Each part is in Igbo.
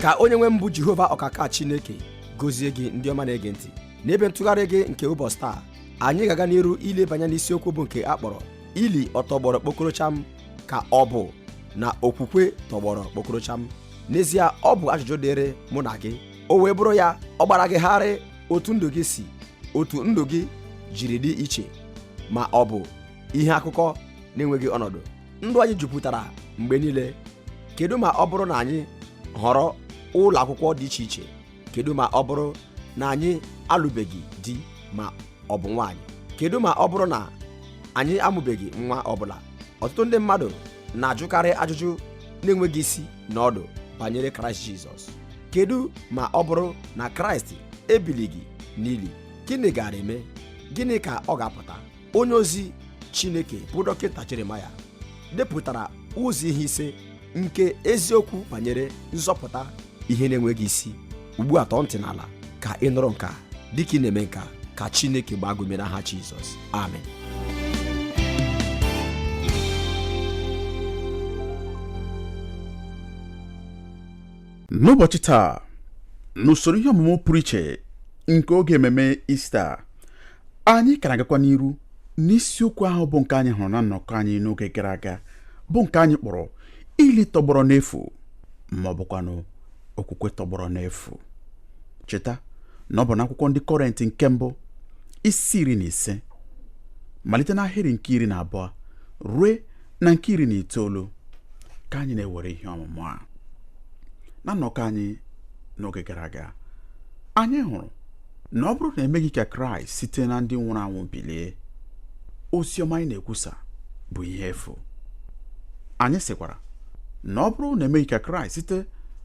Ka onye nwe m bụ Jehova ọkaka Chineke gozie gị, ndị ọma na-ege ntị. N'ebe ntụgharị gị nke ụbọchị taa, anyị ga-aga n'iru ilebanye n'isiokwu bụ nke a kpọrọ ili ọtọgbọrọ kpokorocham ka ọ bụ na okwukwe tọgbọrọ kpokorocham. N'ezie ọ bụ ajụjụ dịrị mụ na gị. O wee bụrụ ya, ọ gbara gị gharị otu ndụ gị si, otu ndụ gị jiri dị iche, ma ọ bụ ihe akụkọ na-enweghị ọnọdụ. Ndụ anyị jupụtara mgbe niile. Kedu ma ọ bụrụ na anyị họrọ ụlọ akwụkwọ dị iche iche? Kedu ma ọ bụrụ na anyị alụbeghị di ma ọ bụ nwaanyị? Kedu ma ọ bụrụ na anyị amụbeghị nwa ọbụla? Ọtụtụ ndị mmadụ na-ajụkarị ajụjụ na-enweghị isi na ọdụ banyere Kraịst Jizọs. Kedu ma ọ bụrụ na Kraịst ebilighị n'ili? Gịnị gaara eme? Gịnị ka ọ ga-apụta? Onye ozi Chineke bụ Dọkịta Jeremaya depụtara ụzọ ihe ise nke eziokwu banyere nzọpụta ihe na-enweghị isi. Ugbu a tọọ ntị n'ala ka ị nụrụ nke a. Dịka ị na-eme nke a, ka Chineke gbaa gị ume n'aha Jizọs. Amen. N'ụbọchị taa, n'usoro ihe ọmụmụ pụrụ iche nke oge ememe Ista, anyị ka na-agakwa n'iru n'isiokwu ahụ bụ nke anyị hụrụ na nnọkọ anyị n'oge gara aga, bụ nke anyị kpọrọ ili tọgbọrọ n'efu ma ọ bụkwanụ okwukwe tọgbọrọ n'efu. Cheta na ọ bụ n'akwụkwọ ndị Kọrịntị nke mbụ isi 15 malite n'ahịrị nke 12 rue na nke 19 ka anyị na-ewere ihe ọmụmụ a. Na nnọkọ anyị n'oge gara aga, anyị hụrụ na ọ bụrụ na emeghị ka Kraịst site na ndị nwụrụ anwụ bilie, ozi ọma anyị na-ekwusa bụ ihe efu. Anyị sịkwara na ọ bụrụ na emeghị ka Kraịst site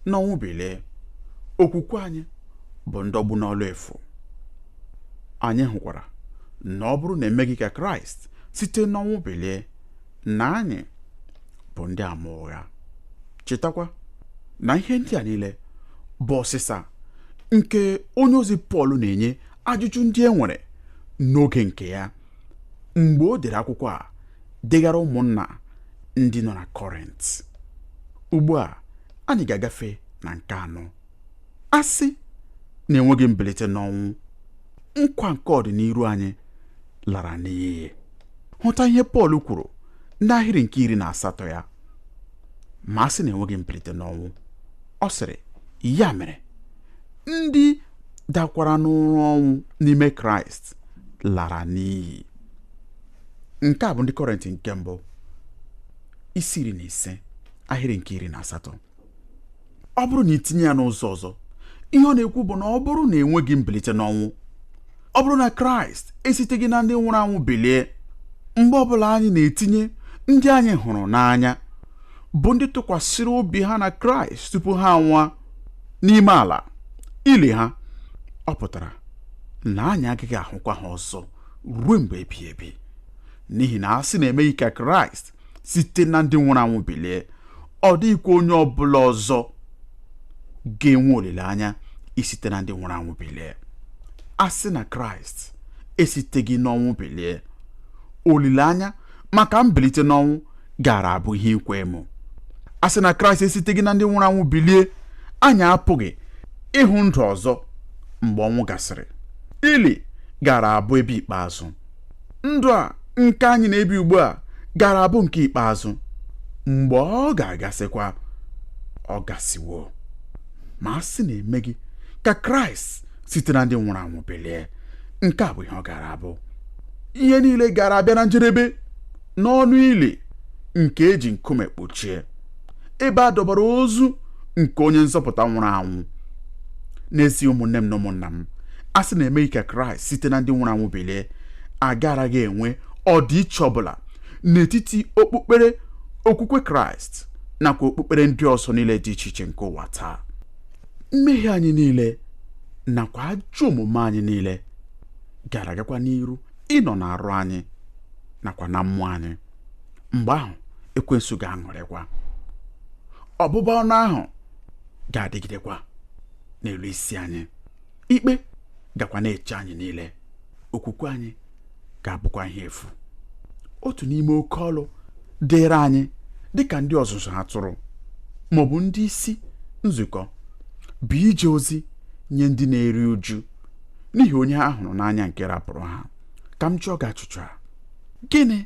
n'ọnwụ bilie, okwukwe anyị bụ ndọgbu n'ọlụ efu. Anyị hụkwara na ọ bụrụ na emeghị ka Kraịst site n'ọnwụ bilie, na anyị bụ ndị ama ụgha. Chetakwa na ihe ndị a niile bụ ọsịsa nke onye ozi Pọl na-enye ajụjụ ndị e nwere n'oge nke ya mgbe o dere akwụkwọ a degara ụmụnna ndị nọ na Kọrint. Ugbu a anyị ga-agafe na nke anọ. A sị na enweghị mbilite n'ọnwụ, nkwa nke ọdịnihu anyị lara n'iyi. Hụta ihe Pọl kwuru n'ahịrị nke 18 ya. Ma a sị na enweghị mbilite n'ọnwụ, ọ sịrị, ya mere ndị dakwara n'ụra ọnwụ n'ime Kraịst lara n'iyi. Nke a bụ ndị Kọrịntị nke mbụ isi 15 ahịrị nke 18. Ọ bụrụ na itinye ya n'ụzọ ọzọ, ihe ọ na-ekwu bụ na ọ bụrụ na enweghị mbilite n'ọnwụ, ọ bụrụ na Kraịst esiteghị na ndị nwụrụ anwụ bilie, mgbe ọbụla anyị na-etinye ndị anyị hụrụ n'anya bụ ndị tụkwasịrị obi ha na Kraịst tupu ha anwụọ n'ime ala ili ha, ọ pụtara na anyị agaghị ahụkwa ha ọzọ ruo mgbe ebighị ebi, n'ihi na a sị na emeghị ka Kraịst site na ndị nwụrụ anwụ bilie, ọ dịghịkwa onye ọbụla ọzọ ga-enwe olileanya isite na ndị nwụrụ anwụ bilie. A sị na Kraịst esiteghị n'ọnwụ bilie, olileanya maka mbilite n'ọnwụ gaara abụ ihe ịkwa emo. A sị na Kraịst esiteghị na ndị nwụrụ anwụ bilie, anyị apụghị ịhụ ndụ ọzọ mgbe ọnwụ gasịrị. Ili gaara abụ ebe ikpeazụ. Ndụ a nke anyị na-ebi ugbu a gaara abụ nke ikpeazụ. Mgbe ọ ga-agasịkwa, ọ gasịwo. Ma a sị na emeghị ka Kraịst site na ndị nwụrụ anwụ bilie, nke a bụ ihe ọ gaara abụ. Ihe niile gaara abịa na njedebe n'ọnụ ili nke eji nkume kpuchie, ebe a dọbara ozu nke onye nzọpụta nwụrụ anwụ. N'ezie ụmụnne m na ụmụnna m, a sị na emeghị ka Kraịst site na ndị nwụrụ anwụ bilie, agaraghị enwe ọdịiche ọbụla n'etiti okpukpere okwukwe Kraịst nakwa okpukpere ndị ọzọ niile dị iche iche nke ụwa taa. Mmehie anyị niile nakwa ajọ omume anyị niile gara agakwa n'iru ịnọ n'arụ anyị nakwa na mmụọ anyị. Mgbe ahụ ekwensu ga-aṅụrịkwa, ọbụba ọnụ ahụ ga-adịgidekwa n'elu isi anyị, ikpe gakwa na-eche anyị niile, okwukwe anyị ga-abụkwa ihe efu. Otu n'ime oke ọlụ dịịrị anyị dịka ndị ọzụzụ atụrụ maọbụ ndị isi nzukọ bụ ije ozi nye ndị na-eri uju n'ihi onye ha hụrụ n'anya nke rapụrụ ha. Ka m jụọ gị ajụjụ a: gịnị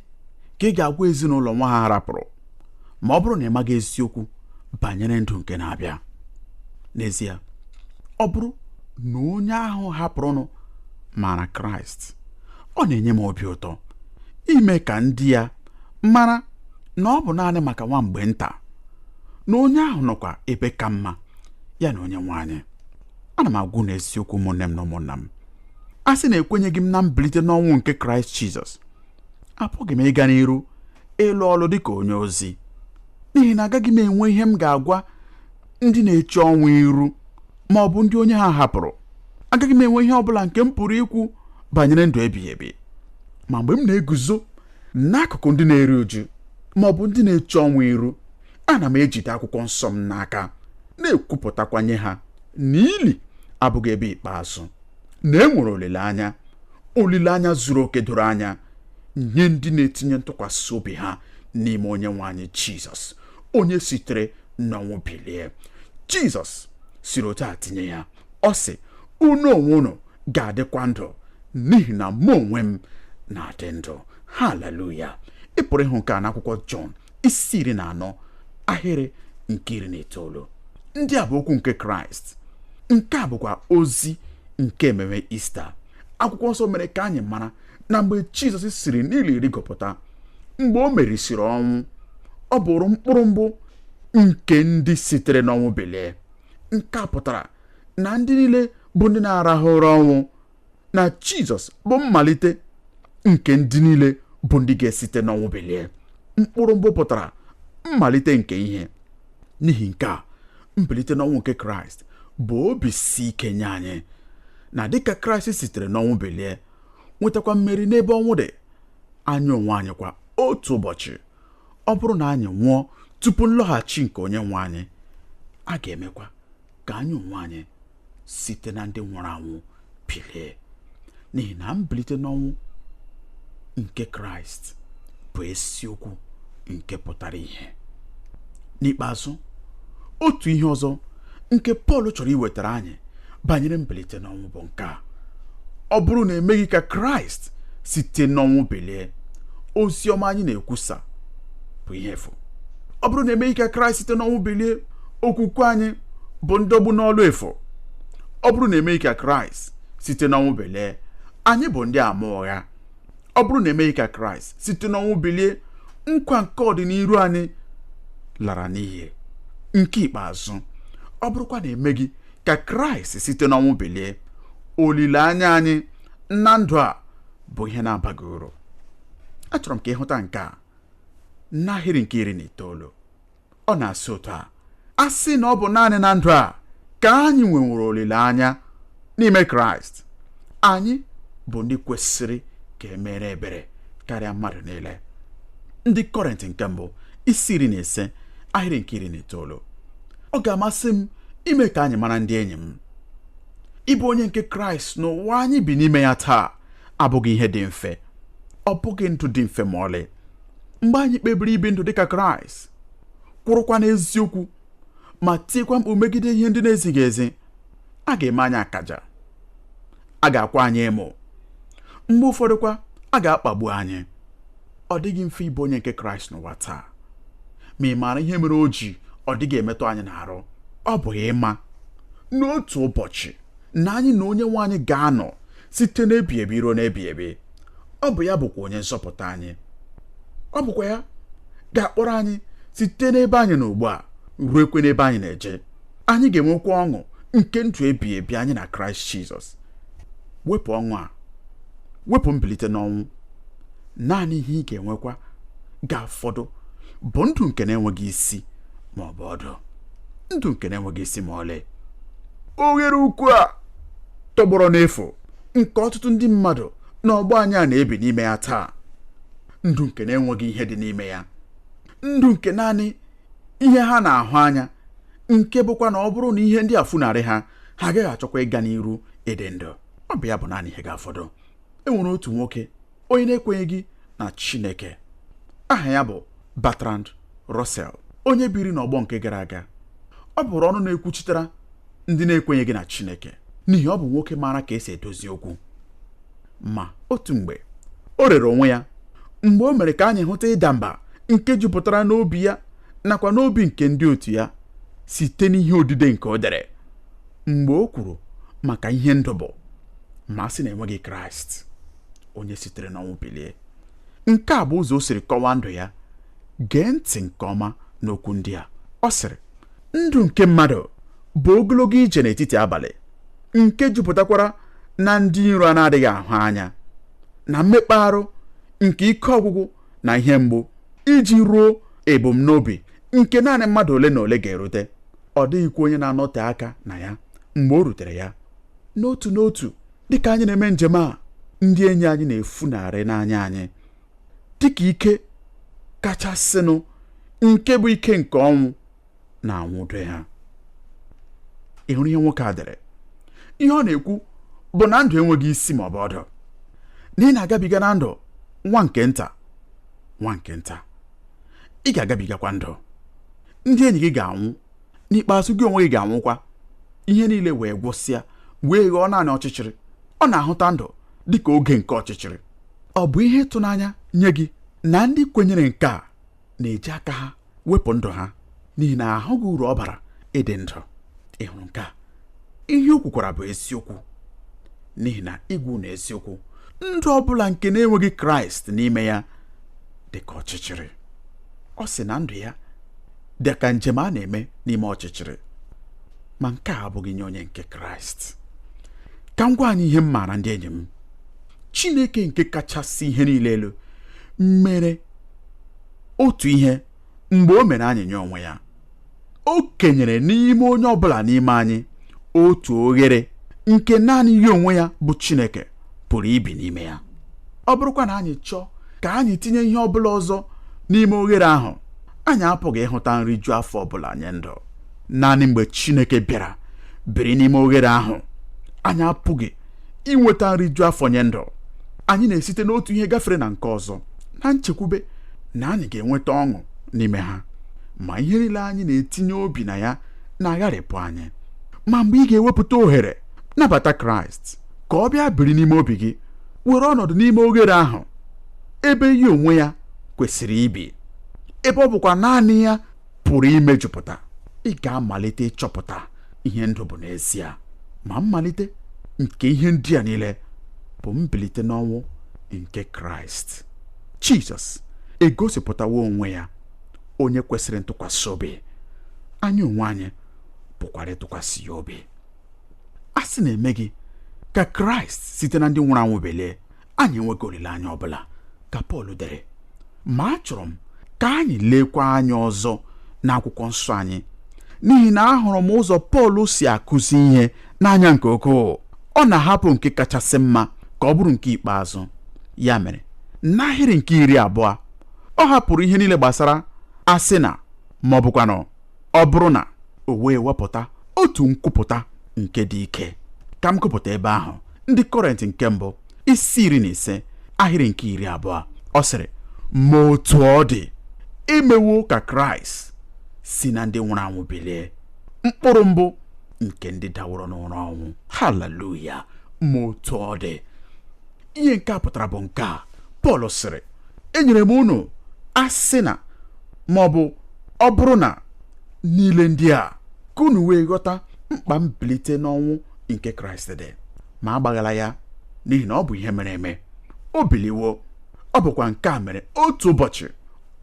ka ị ga-agwa ezinụlọ nwa ha rapụrụ ma ọ bụrụ na ị maghị eziokwu banyere ndụ nke na-abịa? N'ezie, ọ bụrụ na onye ahụ hapụrụnụ maara Kraịst, ọ na-enye m obi ụtọ ime ka ndị ya mara na ọ bụ naanị maka nwa mgbe nta, na onye ahụ nọkwa ebe ka mma ya na onye nwe anyị. Ana m agwa unu eziokwu, ụmụnne m na ụmụnna m, a sị na ekwenyeghị m na mbilite n'ọnwụ nke Kraịst Jizọs, apụghị m ịga n'iru ịlụ ọlụ dịka onye ozi, n'ihi na agaghị m enwe ihe m ga-agwa ndị na-eche ọnwụ iru ma ọ bụ ndị onye ha hapụrụ. Agaghị m enwe ihe ọ bụla nke m pụrụ ikwu banyere ndụ ebighị ebi. Ma mgbe m na-eguzo n'akụkụ ndị na-eri uju ma ọ bụ ndị na-eche ọnwụ iru, ana m ejide akwụkwọ nsọ m n'aka, na-ekwupụtakwanye ha na ili abụghị ebe ikpeazụ, na e nwere olileanya, olileanya zuru oke doro anya nye ndị na-etinye ntụkwasị obi ha n'ime onye nwe anyị Jizọs, onye sitere n'ọnwụ bilie. Jizọs siri otu a tinye ya, ọ sị, unu onwe unu ga-adịkwa ndụ n'ihi na mụ onwe m na-adị ndụ. Haleluya! Ị pụrụ ịhụ nke a n'akwụkwọ Jọn isi 14 ahịrị nke 19. Ndị a bụ okwu nke Kraịst. Nke a bụkwa ozi nke ememe Ista. Akwụkwọ nsọ mere ka anyị mara na mgbe Jizọs siri n'ili rigopụta, mgbe o merisiri ọnwụ, ọ bụrụ mkpụrụ mbụ nke ndị sitere n'ọnwụ bilie. Nke a pụtara na ndị niile bụ ndị na-arahụ ụra ọnwụ, na Jizọs bụ mmalite nke ndị niile bụ ndị ga-esite n'ọnwụ bilie. Mkpụrụ mbụ pụtara mmalite nke ihe. N'ihi nke a, mbilite n'ọnwụ nke Kraịst bụ obi si ike nye anyị na dịka Kraịst sitere n'ọnwụ bilie, nwetakwa mmeri n'ebe ọnwụ dị, anyị onwe anyị kwa otu ụbọchị, ọ bụrụ na anyị nwụọ tupu nlọghachi nke onye nwe anyị, a ga-emekwa ka anyị onwe anyị site na ndị nwụrụ anwụ bilie, n'ihi na mbilite n'ọnwụ nke Kraịst bụ eziokwu nke pụtara ihe. N'ikpeazụ, otu ihe ọzọ nke Pọl chọrọ iwetara anyị banyere mbilite n'ọnwụ bụ nke a: ọ bụrụ na emeghị ka Kraịst site n'ọnwụ bilie, ozi ọma anyị na-ekwusa bụ ihe efu. Ọ bụrụ na emeghị ka Kraịst site n'ọnwụ bilie, okwukwe anyị bụ ndọgbu n'ọlụ efu. Ọ bụrụ na emeghị ka Kraịst site n'ọnwụ bilie, anyị bụ ndị ama ụgha. Ọ bụrụ na emeghị ka Kraịst site n'ọnwụ bilie, nkwa nke ọdịnihu anyị lara n'iyi. Nke ikpeazụ, ọ bụrụkwa na emeghị ka Kraịst site n'ọnwụ bilie, olileanya anyị na ndụ a bụ ihe na-abaghị uru. Achọrọ m ka ịhụta nke a n'ahịrị nke 19. Ọ na-asị otu a: a sị na ọ bụ naanị na ndụ a ka anyị nweworo olileanya n'ime Kraịst, anyị bụ ndị kwesịrị ka e mere ebere karịa mmadụ niile. Ndị Kọrịntị nke mbụ isi 15 ahịrị nke 19. Ọ ga-amasị m ime ka anyị mara, ndị enyi m, ịbụ onye nke Kraịst n'ụwa anyị bi n'ime ya taa abụghị ihe dị mfe. Ọ bụghị ndụ dị mfe ma ọlị. Mgbe anyị kpebiri ibi ndụ dịka Kraịst, kwụrụkwa n'eziokwu ma tiekwa mkpu megide ihe ndị na-ezighị ezi, a ga-eme anyị akaja, a ga-akwa anyị emo, mgbe ụfọdụ kwa a ga-akpagbu anyị. Ọ dịghị mfe ịbụ onye nke Kraịst n'ụwa taa. Ma ị maara ihe mere o ji ọ dịghị emetụ anyị n'arụ? Ọ bụ ịma n'otu ụbọchị na anyị na onye nwe anyị ga-anọ site n'ebi ebi ruo n'ebi ebi. Ọ bụ ya bụkwa onye nzọpụta anyị. Ọ bụkwa ya ga-akpọrọ anyị site n'ebe anyị nọ ugbu a ruekwe n'ebe anyị na-eje. Anyị ga-enwekwa ọṅụ nke ndụ ebi ebi anyị na Kraịst Jizọs. Wepụ ọṅụ a, wepụ mbilite n'ọnwụ, naanị ihe ị ga-enwekwa ga-afọdụ bụ ndụ nke na-enweghị isi ma ọ bụ ọdụ, ndụ nke na-enweghị isi ma ọlị. Oghere ukwu a tọgbọrọ n'efu nke ọtụtụ ndị mmadụ n'ọgbọ anyị a na-ebi n'ime ya taa, ndụ nke na-enweghị ihe dị n'ime ya, ndụ nke naanị ihe ha na-ahụ anya, nke bụkwa na ọ bụrụ na ihe ndị a funarị ha, ha agaghị achọkwa ịga n'iru ịdị ndụ. Ọ bụ ya bụ naanị ihe ga-afọdụ. E nwere otu nwoke onye na-ekwenyeghị na Chineke, aha ya bụ Bertrand Russell, onye biri n'ọgbọ nke gara aga. Ọ bụrụ ọnụ na-ekwuchitere ndị na-ekwenyeghị na Chineke, n'ihi ọ bụ nwoke maara ka esi edozi okwu. Ma otu mgbe o rere onwe ya mgbe o mere ka anyị hụta ịda mba nke jupụtara n'obi ya nakwa n'obi nke ndị otu ya site n'ihe odide nke o dere mgbe o kwuru maka ihe ndụ bụ ma a sị na enweghị Kraịst onye sitere n'ọnwụ bilie. Nke a bụ ụzọ o siri kọwaa ndụ ya. Gee ntị nke ọma n'okwu ndị a. Ọ sịrị, ndụ nke mmadụ bụ ogologo ije n'etiti abalị nke jupụtakwara na ndị iro a na-adịghị ahụ anya na mmekpa arụ nke ike ọgwụgwụ na ihe mgbu iji ruo ebumnobi nke naanị mmadụ ole na ole ga-erute. Ọ dịghịkwa onye na-anọte aka na ya mgbe o rutere ya. N'otu n'otu, dịka anyị na-eme njem a, ndị enyi anyị na-efunarị n'anya anyị dịka ike kachasịnụ nke bụ ike nke ọnwụ na-anwụdo ha. Ị hụrụ ihe nwoke a dere? Ihe ọ na-ekwu bụ na ndụ enweghị isi ma ọ bụ ọdụ, na ị na-agabiga na ndụ nwa nke nta nwa nke nta, ị ga-agabigakwa ndụ, ndị enyi gị ga-anwụ, n'ikpeazụ gị onwe gị ga-anwụkwa, ihe niile wee gwụsịa wee ghọọ naanị ọchịchịrị. Ọ na-ahụta ndụ dịka oge nke ọchịchịrị. Ọ bụ ihe ịtụnanya nye gị na ndị kwenyere nke a na-eji aka ha wepụ ndụ ha n'ihi na ahụghị uru ọ bara ịdị ndụ. Ị hụrụ nke a? Ihe o kwukwara bụ eziokwu, n'ihi na ịgwa unu eziokwu, ndụ ọ bụla nke na-enweghị Kraịst n'ime ya dị ka ọchịchịrị. Ọ sị na ndụ ya dị ka njem a na-eme n'ime ọchịchịrị, ma nke a abụghị nye onye nke Kraịst. Ka m gwa anyị ihe m maara, ndị enyi m. Chineke nke kachasị ihe niile elu mere otu ihe mgbe o mere anyị nye onwe ya. O kenyere n'ime onye ọbụla n'ime anyị otu oghere nke naanị ya onwe ya bụ Chineke pụrụ ibi n'ime ya. Ọ bụrụkwa na anyị chọọ ka anyị tinye ihe ọbụla ọzọ n'ime oghere ahụ, anyị apụghị ịhụta nriju afọ ọbụla nye ndụ. Naanị mgbe Chineke bịara biri n'ime oghere ahụ, anyị apụghị inweta nriju afọ nye ndụ. Anyị na-esite n'otu ihe gafere na nke ọzọ na nchekwube na anyị ga-enweta ọṅụ n'ime ha, ma ihe niile anyị na-etinye obi na ya na-agharịpụ anyị. Ma mgbe ị ga-ewepụta ohere nabata Kraịst ka ọ bịa biri n'ime obi gị, were ọnọdụ n'ime oghere ahụ ebe ya onwe ya kwesịrị ibi, ebe ọ bụkwa naanị ya pụrụ imejupụta, ị ga-amalite ịchọpụta ihe ndụ bụ n'ezie. Ma mmalite nke ihe ndị a niile bụ mbilite n'ọnwụ nke Kraịst. Jizọs egosipụtawo onwe ya onye kwesịrị ntụkwasị obi, anyị onwe anyị pụkwara ịtụkwasị ya obi. A sị na emeghị ka Kraịst site na ndị nwụrụ anwụ bilie, anyị enweghị olileanya ọbụla, ka Pọl dere. Ma achọrọ m ka anyị lekwa anya ọzọ n'akwụkwọ nsọ anyị, n'ihi na ahụrụ m ụzọ Pọl si akụzi ihe n'anya nke ukwuu. Ọ na-ahapụ nke kachasị mma ka ọ bụrụ nke ikpeazụ. Ya mere, n'ahịrị nke 20, ọ hapụrụ ihe niile gbasara asị na ma ọ bụkwanụ ọ bụrụ na, o wee wepụta otu nkwupụta nke dị ike. Ka m gụpụta ebe ahụ, ndị Kọrịnt nke mbụ isi 15 ahịrị nke 20. Ọ sịrị, ma otu ọ dị, emewo ka Kraịst si na ndị nwụrụ anwụ bilie, mkpụrụ mbụ nke ndị daworo n'ụra ọnwụ. Haleluya! Ma otu ọ dị. Ihe nke a pụtara bụ nke a. Pọl sịrị, enyere m unu asị na ma ọ bụ ọ bụrụ na niile ndị a, ka unu wee ghọta mkpa mbilite n'ọnwụ nke Kraịst dị. Ma agbaghala ya, n'ihi na ọ bụ ihe mere eme. O biliwo. Ọ bụkwa nke a mere otu ụbọchị,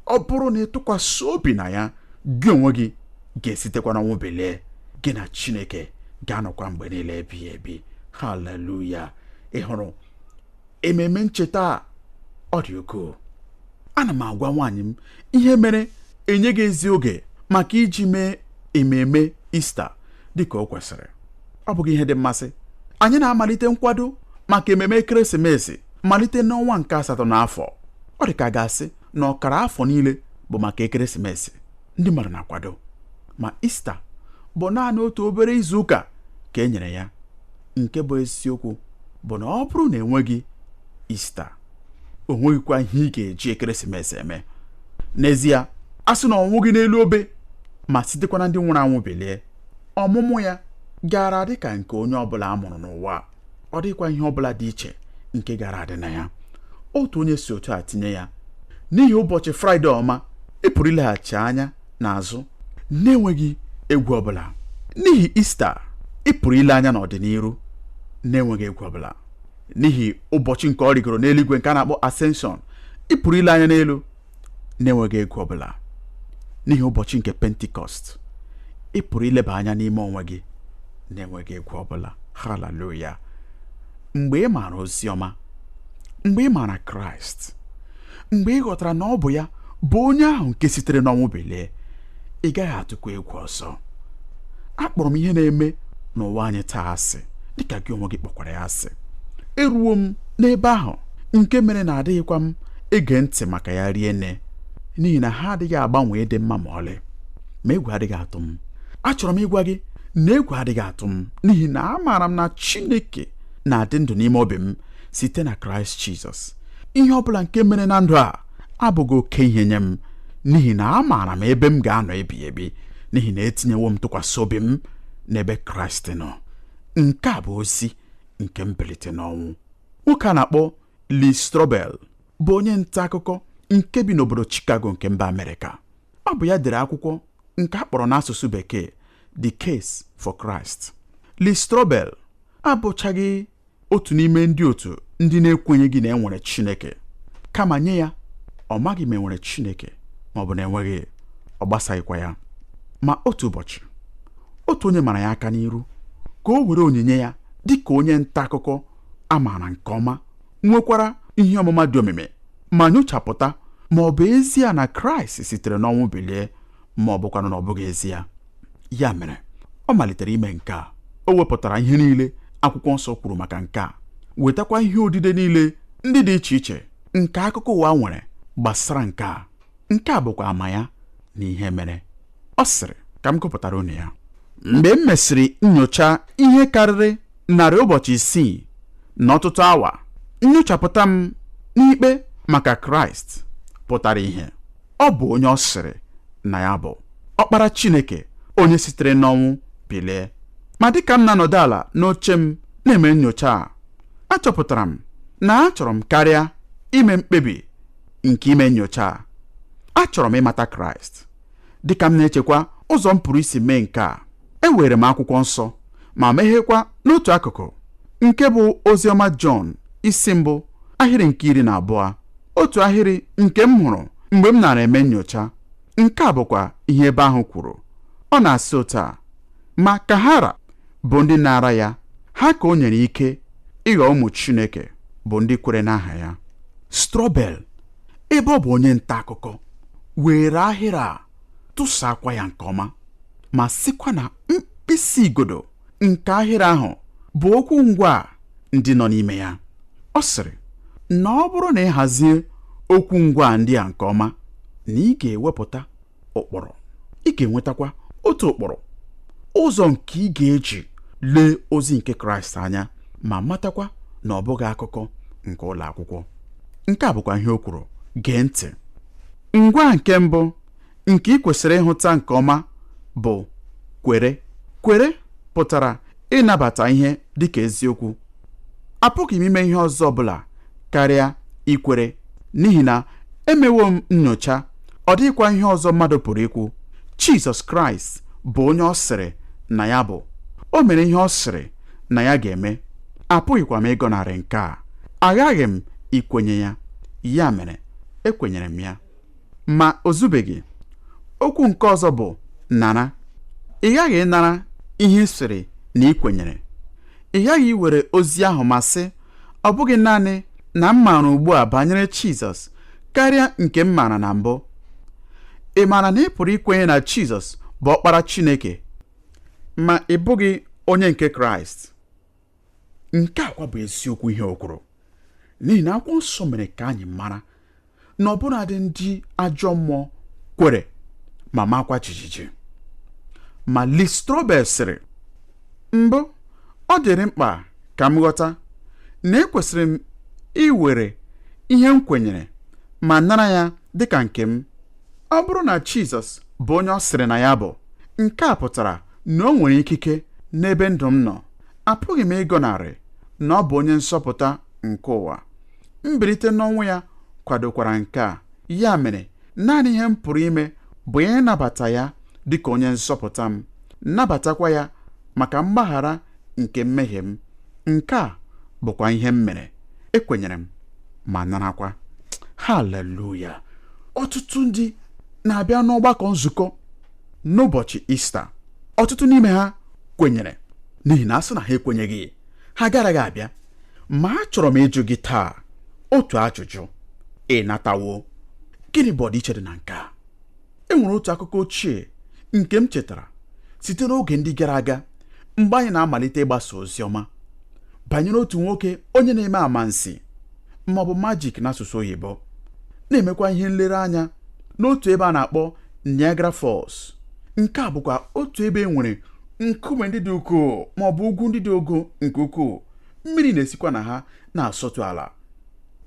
ọ bụrụ na ị tụkwasị obi na ya, gị onwe gị ga-esitekwa n'ọnwụ bilie, gị na Chineke ga-anọkwa mgbe niile ebighị ebi. Haleluya! Ị hụrụ ememe ncheta a, ọ dị ukwuu. Ana m agwa nwaanyị m ihe mere enyeghị ezi oge maka iji mee ememe Ista dịka o kwesịrị. Ọ bụghị ihe dị mmasị. Anyị na-amalite nkwado maka ememe ekeresimesi malite n'ọnwa nke 8 n'afọ. Ọ dị ka a ga-asị na ọkara afọ niile bụ maka ekeresimesi. Ndị mmadụ na-akwado, ma Ista bụ naanị otu obere izu ụka ka e nyere ya. Nke bụ eziokwu bụ na ọ bụrụ na enweghị Ista, o nweghịkwa ihe ị ga-eji ekeresimesi eme. N'ezie, a sị na ọ nwụghị n'elu obe ma sitekwa na ndị nwụrụ anwụ bilie, ọmụmụ ya gaara adị ka nke onye ọbụla a mụrụ n'ụwa. Ọ dịghịkwa ihe ọbụla dị iche nke gara adị na ya. Otu onye si otu a tinye ya: n'ihi ụbọchị Fraịde ọma, ị pụrụ ileghachi anya n'azụ na-enweghị egwu ọbụla. N'ihi Ista, ị pụrụ ile anya n'ọdịnihu na-enweghị egwu ọbụla. N'ihi ụbọchị nke ọ rigoro n'eluigwe nke a na-akpọ Ascension, ị pụrụ ile anya n'elu na-enweghị egwu ọbụla. N'ihi ụbọchị nke Pentikọst, ị pụrụ ileba anya n'ime onwe gị na-enweghị egwu ọbụla. Haleluya! Mgbe ị maara ozi ọma, mgbe ị maara Kraịst, mgbe ị ghọtara na ọ bụ ya bụ onye ahụ nke sitere n'ọnwụ bilie, ị gaghị atụkwa egwu ọzọ. Akpọrọ m ihe na-eme n'ụwa anyị taa asị, dịka gị onwe gị kpọkwara ya asị. Eruwo m n'ebe ahụ nke mere na adịghịkwa m ege ntị maka ya rie nne, n'ihi na ha adịghị agbanwe ịdị mma ma ọlị. Ma egwu adịghị atụ m. Achọrọ m ịgwa gị na egwu adịghị atụ m, n'ihi na amaara m na Chineke na-adị ndụ n'ime obi m site na Kraịst Jizọs. Ihe ọbụla nke mere na ndụ a abụghị oke ihe nye m, n'ihi na amaara m ebe m ga-anọ ebighị ebi, n'ihi na etinyewo m tụkwasị obi m n'ebe Kraịst nọ. Nke a bụ ozi nke mbilite n'ọnwụ. Nwoke a na-akpọ Lee Strobel bụ onye nta akụkọ nke bi n'obodo Chicago nke mba Amerịka. Ọ bụ ya dere akwụkwọ nke a kpọrọ n'asụsụ bekee The Case for Christ. Lee Strobel abụchaghị otu n'ime ndị otu ndị na-ekwenyeghị na enwere Chineke, kama nye ya ọ maghị ma enwere Chineke ma ọ bụ na enweghị, ọ gbasaghịkwa ya. Ma otu ụbọchị, otu onye mara ya aka n'iru ka o were onyinye ya dịka onye nta akụkọ a maara nke ọma, nwekwara ihe ọmụma dị omimi, ma nyochapụta ma ọ bụ ezie na Kraịst sitere n'ọnwụ bilie ma ọ bụkwanụ na ọ bụghị ezie. Ya mere ọ malitere ime nke a. O wepụtara ihe niile akwụkwọ nsọ kwuru maka nke a, wetakwa ihe odide niile ndị dị iche iche nke akụkọ ụwa nwere gbasara nke a. Nke a bụkwa ama ya na ihe mere. Ọ sịrị ka m gụpụtara unu ya. Mgbe m mesịrị nyocha ihe karịrị 6 ụbọchị na ọtụtụ awa, nyochapụta m n'ikpe maka Kraịst pụtara ihe. Ọ bụ onye ọ sịrị na ya bụ ọkpara Chineke, onye sitere n'ọnwụ bilie. Ma dịka m na-anọdụ ala n'oche m na-eme nyocha a, achọpụtara m na achọrọ m karịa ime mkpebi nke ime nyocha a. Achọrọ m ịmata Kraịst. Dịka m na-echekwa ụzọ m pụrụ isi mee nke a, ewere m akwụkwọ nsọ ma meghekwa n'otu akụkụ nke bụ oziọma Jọn isi 1 ahịrị nke 12, otu ahịrị nke m hụrụ mgbe m nara eme nyocha. Nke a bụkwa ihe ebe ahụ kwuru. Ọ na-asị otu a: ma ka hara bụ ndị na-ara ya, ha ka o nyere ike ịghọ ụmụ Chineke bụ ndị kwere n'aha ya. Strobel, ebe ọ bụ onye nta akụkọ, were ahịrị a tụsakwa ya nke ọma, ma sịkwa na mkpịsị igodo nke ahịrị ahụ bụ okwu ngwa ndị nọ n'ime ya. Ọ sịrị na ọ bụrụ na ị hazie okwu ngwa ndị a nke ọma, na ị ga-ewepụta ụkpụrụ, ị ga-enwetakwa otu ụkpụrụ, ụzọ nke ị ga-eji lee ozi nke Kraịst anya ma matakwa na ọ bụghị akụkọ nke ụlọ akwụkwọ. Nke a bụkwa ihe o kwuru. Gee ntị. Ngwa nke mbụ nke ị kwesịrị ịhụta nke ọma bụ kwere. Kwere pụtara ịnabata ihe dịka eziokwu. Apụghị m ime ihe ọzọ ọbụla karịa ikwere, n'ihi na emewo m nyocha, ọ dịghịkwa ihe ọzọ mmadụ pụrụ ikwu. Jizọs Kraịst bụ onye ọ sịrị na ya bụ. O mere ihe ọ sịrị na ya ga-eme. Apụghịkwa m ịgọnarị nke a. Aghaghị m ikwenye ya. Ya mere ekwenyere m ya. Ma o zubeghị. Okwu nke ọzọ bụ nara. Ị ghaghị ịnara ihe ị sịrị na ị kwenyere. Ị ghaghị iwere ozi ahụ ma sị, ọ bụghị naanị na m maara ugbu a banyere Jizọs karịa nke m maara na mbụ. Ị maara na ị pụrụ ikwenye na Jizọs bụ ọkpara Chineke, ma ị bụghị onye nke Kraịst. Nke a kwa bụ eziokwu ihe o kwuru, n'ihi na akwụkwọ nsọ mere ka anyị mara na ọbụnadị ndị ajọ mmụọ kwere ma makwa jijiji. Ma Lee Strobel sịrị, mbụ ọ dịrị mkpa ka m ghọta na ekwesịrị m iwere ihe m kwenyere ma nara ya dịka nke m. Ọ bụrụ na Jizọs bụ onye ọ sịrị na ya bụ, nke a pụtara na o nwere ikike N'ebe ndụ m nọ, apụghị m ịgọnarị na ọ bụ onye nzọpụta nke ụwa. Mbilite n'ọnwụ ya kwadokwara nke a. Ya mere, naanị ihe m pụrụ ime bụ ịnabata ya dịka onye nzọpụta m, nabatakwa ya maka mgbaghara nke mmehie m. Nke a bụkwa ihe m mere. Ekwenyere m ma narakwa. Haleluya! Ọtụtụ ndị na-abịa n'ọgbakọ nzukọ n'ụbọchị Ista. Ọtụtụ n'ime ha kwenyere, n'ihi na a sị na ha ekwenyeghị, ha agaraghị abịa. Ma achọrọ m ịjụ gị taa otu ajụjụ. Ị natawo? Gịnị bụ ọdịiche dị na nke a? E nwere otu akụkọ ochie nke m chetara site n'oge ndị gara aga mgbe anyị na-amalite ịgbasa ozi ọma banyere otu nwoke onye na-eme amansi ma ọ bụ majik n'asụsụ oyibo, na-emekwa ihe nlereanya n'otu ebe a na-akpọ Niagara Falls. Nke a bụkwa otu ebe e nwere nkume ndị dị ukwuu ma ọ bụ ugwu ndị dị ogo nke ukwuu, mmiri na-esikwa na ha na-asọtụ ala.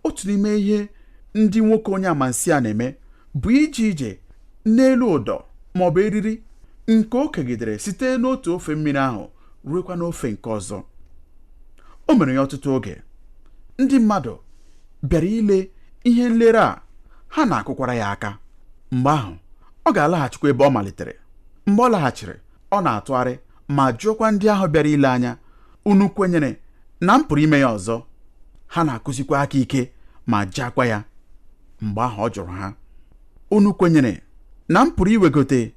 Otu n'ime ihe ndị nwoke onye amansi a na-eme bụ ije ije n'elu ụdọ ma ọ bụ eriri nke o kegidere site n'otu ofe mmiri ahụ ruekwa n'ofe nke ọzọ. O mere ya ọtụtụ oge. Ndị mmadụ bịara ile ihe nlere a, ha na-akụkwara ya aka. Mgbe ahụ ọ ga-alaghachikwa ebe ọ malitere. Mgbe ọ laghachiri, ọ na-atụgharị ma jụọkwa ndị ahụ bịara ile anya, unu kwenyere na m pụrụ ime ya ọzọ? Ha na-akụzikwa aka ike ma jaakwa ya. Mgbe ahụ ọ jụrụ ha, unu kwenyere na m pụrụ iwegote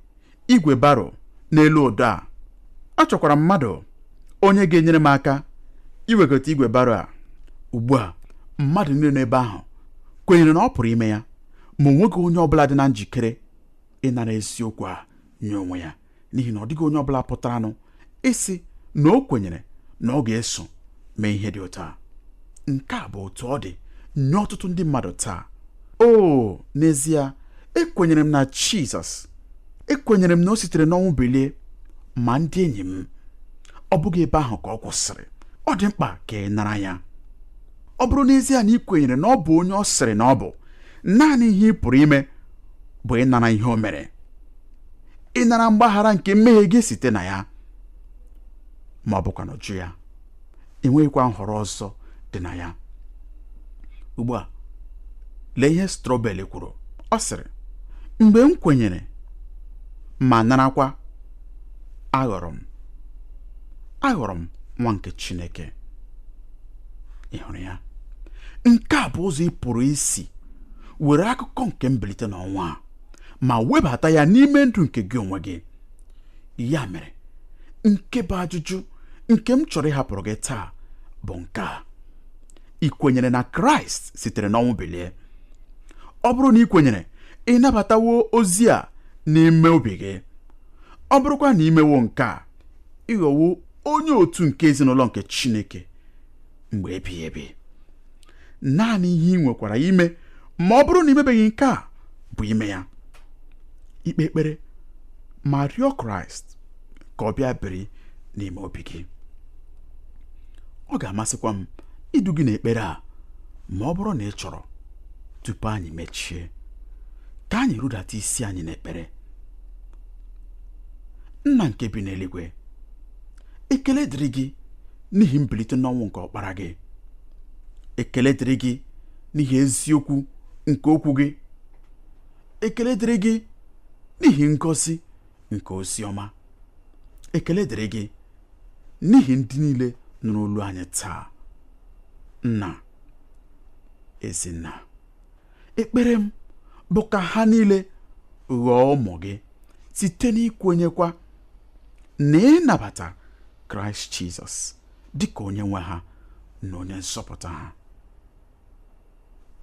igwe baro n'elu ụdọ a? Achọkwara mmadụ onye ga-enyere m aka iwegote igwe baro a. Ugbu a mmadụ niile n'ebe ahụ kwenyere na ọ pụrụ ime ya, ma o nweghị onye ọbụla dị na njikere ịnara eziokwu a nye onwe ya, n'ihi na ọ dịghị onye ọbụla pụtaranụ ịsị na o kwenyere na ọ ga-eso mee ihe dị otu a. Nke a bụ otu ọ dị nye ọtụtụ ndị mmadụ taa. O n'ezie, ekwenyere m na Jizọs, ekwenyere m na o sitere n'ọnwụ bilie, ma ndị enyi m, ọ bụghị ebe ahụ ka ọ kwụsịrị. Ọ dị mkpa ka ị nara ya. Ọ bụrụ n'ezie na ị kwenyere na ọ bụ onye ọ sịrị na ọ bụ, naanị ihe ị pụrụ ime bụ ịnara ihe o mere, ịnara mgbaghara nke mmehie gị site na ya, ma ọ bụkwa na jụ ya. Enweghịkwa nhọrọ ọzọ dị na ya. Ugbu a, lee ihe Strobel kwuru. Ọ sịrị, mgbe m kwenyere ma narakwa, aghọrọ m nwa nke Chineke. Ị hụrụ ya? Nke a bụ ụzọ ị pụrụ isi were akụkọ nke mbilite n'ọnwa a ma webata ya n'ime ndụ nke gị onwe gị. Ya mere, nke bụ ajụjụ nke m chọrọ ịhapụrụ gị taa bụ nke a: ị kwenyere na Kraịst sitere n'ọnwụ bilie? Ọ bụrụ na ị kwenyere, ị nabatawo ozi a n'ime obi gị. Ọ bụrụkwa na imewo nke a, ịghọwo onye otu nke ezinụlọ nke Chineke mgbe ebighị ebi. Naanị ihe ị nwekwara ime ma ọ bụrụ na imebeghị nke a bụ ime ya, ikpe ekpere ma rịọ Kraịst ka ọ bịa biri n'ime obi gị. Ọ ga-amasịkwa m idu gị n'ekpere a ma ọ bụrụ na ị chọrọ. Tupu anyị mechie, ka anyị rudata isi anyị n'ekpere. Nna nke bi n'eluigwe, ekele dịrị gị n'ihi mbilite n'ọnwụ nke ọkpara gị. Ekele dịrị gị n'ihi eziokwu nke okwu gị. Ekele dịrị gị n'ihi ngọzi nke ozi ọma. Ekele dịrị gị n'ihi ndị niile nụrụ olu anyị taa. Nna, ezinna, ekpere m bụ ka ha niile ghọọ ụmụ gị site n'ikwenyekwa na ịnabata Kraịst Jizọs dịka onye nwe ha na onye nzọpụta ha.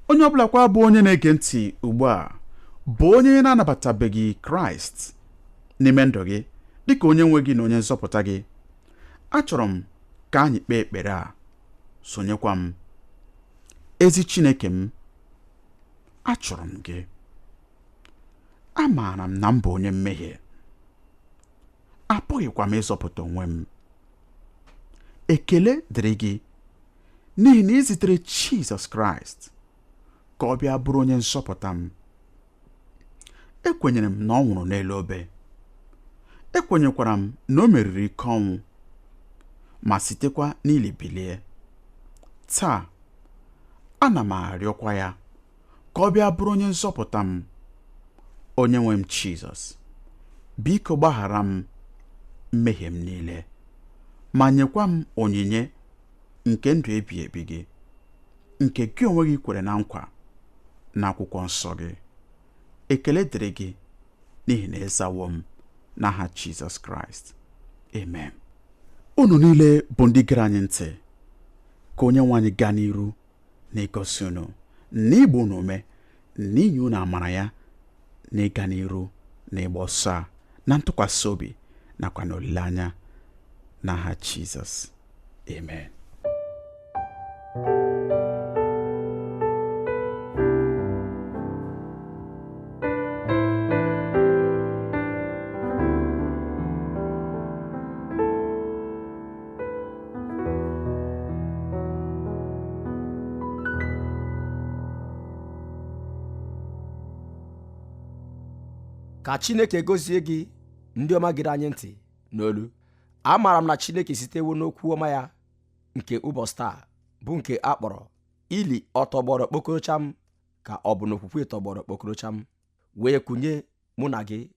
Onye ọbụla kwa bụ onye na-ege ntị ugbu a bụ onye na-anabatabeghị Kraịst n'ime ndụ gị dịka onye nwe gị na onye nzọpụta gị, achọrọ m ka anyị kpee ekpere a. Sonyekwa m. Ezi Chineke m, achọrọ m gị. Amaara m na m bụ onye mmehie, apụghịkwa m ịzọpụta onwe m. Ekele dịrị gị n'ihi na ị zitere Jizọs Kraịst ka ọ bịa bụrụ onye nzọpụta m. Ekwenyere m na ọ nwụrụ n'elu obe. Ekwenyekwara m na o meriri ike ọnwụ. ma sitekwa n'ili bilie. Taa, ana m arịọkwa ya ka ọ bịa bụrụ onye nzọpụta m. Onye nwe m Jizọs, biko gbaghara m mmehie m niile ma nyekwa m onyinye nke ndụ ebi ebi gị, nke gị onwe gị kwere na nkwa n'akwụkwọ nsọ gị. Ekele dịrị gị n'ihi na ịzawo m n'aha Jizọs Kraịst. Amen. Unu niile bụ ndị gere anyị ntị, ka onye nwe anyị gaa n'iru na ịgọzi unu, na ịgba unu ume, na inye unu amara ya, na ịga n'iru na ịgba ọsọ a na ntụkwasị obi nakwa na olileanya n'aha Jizọs. Amen. Ka Chineke gozie gị ndị ọma gere anyị ntị n'olu. Amaara m na Chineke sitewo n'okwu ọma ya nke ụbọchị taa bụ nke a kpọrọ ili ọtọgbọrọ kpokorocham ka ọ bụ n'okwukwe tọgbọrọ kpokorocham wee kụnye mụ na gị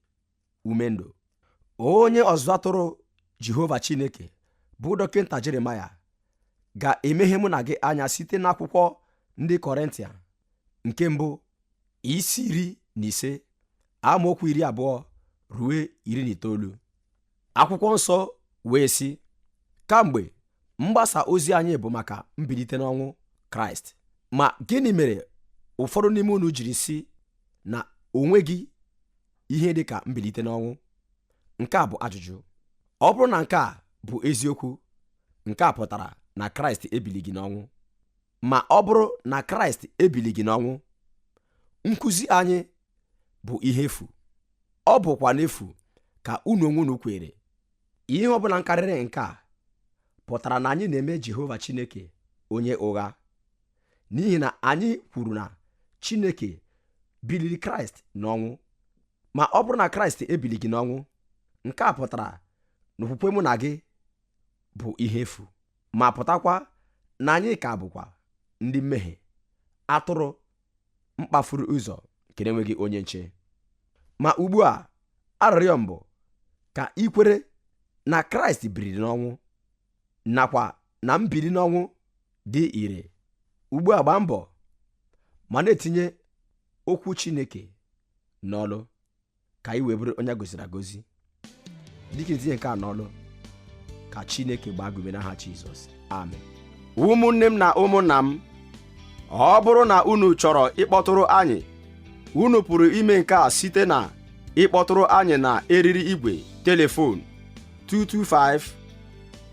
ume ndụ. Onye ọzụzụ atụrụ Jehova Chineke bụ Dọkịta Jeremaya ga-emeghe mụ na gị anya site n'akwụkwọ ndị Kọrịntịa nke mbụ isi 15 amaokwu 20 ruo 19. Akwụkwọ nsọ wee sị, kamgbe mgbasa ozi anyị bụ maka mbilite n'ọnwụ Kraịst, ma gịnị mere ụfọdụ n'ime unu jiri sị na o nweghị ihe dị ka mbilite n'ọnwụ? Nke a bụ ajụjụ. Ọ bụrụ na nke a bụ eziokwu, nke a pụtara na Kraịst ebilighị n'ọnwụ. Ma ọ bụrụ na Kraịst ebilighị n'ọnwụ, nkụzi anyị bụ ihe efu, ọ bụkwa n'efu ka unu onwe unu kwere. Ihe ọbụla nkarịrị nke a pụtara na anyị na-eme Jehova Chineke onye ụgha, n'ihi na anyị kwuru na Chineke biliri Kraịst n'ọnwụ. Ma ọ bụrụ na Kraịst ebilighị n'ọnwụ, nke a pụtara na okwukwe mụ na gị bụ ihe efu, ma pụtakwa na anyị ka bụkwa ndị mmehie, atụrụ mkpafuru ụzọ nke na-enweghị onye nche. Ma ugbu a, arịrịọ m bụ ka ị kwere na Kraịst biliri n'ọnwụ, nakwa na mbili n'ọnwụ dị ire. Ugbu a gbaa mbọ ma na-etinye okwu Chineke n'ọlụ ka ị wee bụrụ onye a gọziri agọzi. Dịka etinye nke a n'ọlụ, ka Chineke gbaa gị ume n'aha Jizọs. Amen. Ụmụnne m na ụmụnna m, ọ bụrụ na unu chọrọ ịkpọtụrụ anyị, unu pụrụ ime nke a site na ịkpọtụrụ anyị na eriri igwe telefon 225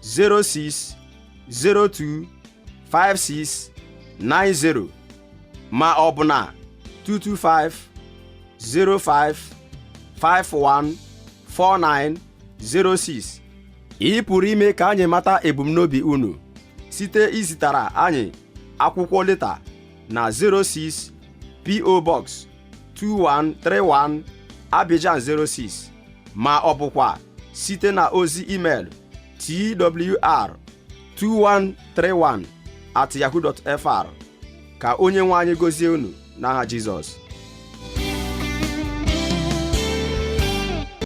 06 02 56 90 ma ọ bụ na 225 05 51 49 06. Ị pụrụ ime ka anyị mata ebumnobi unu site izitara anyị akwụkwọ leta na 06 P.O. Box 2131 Abidjan 06, ma ọ bụkwa site na ozi email twr2131@yahoo.fr. Ka onye nwe anyị gozie unu n'aha Jizọs.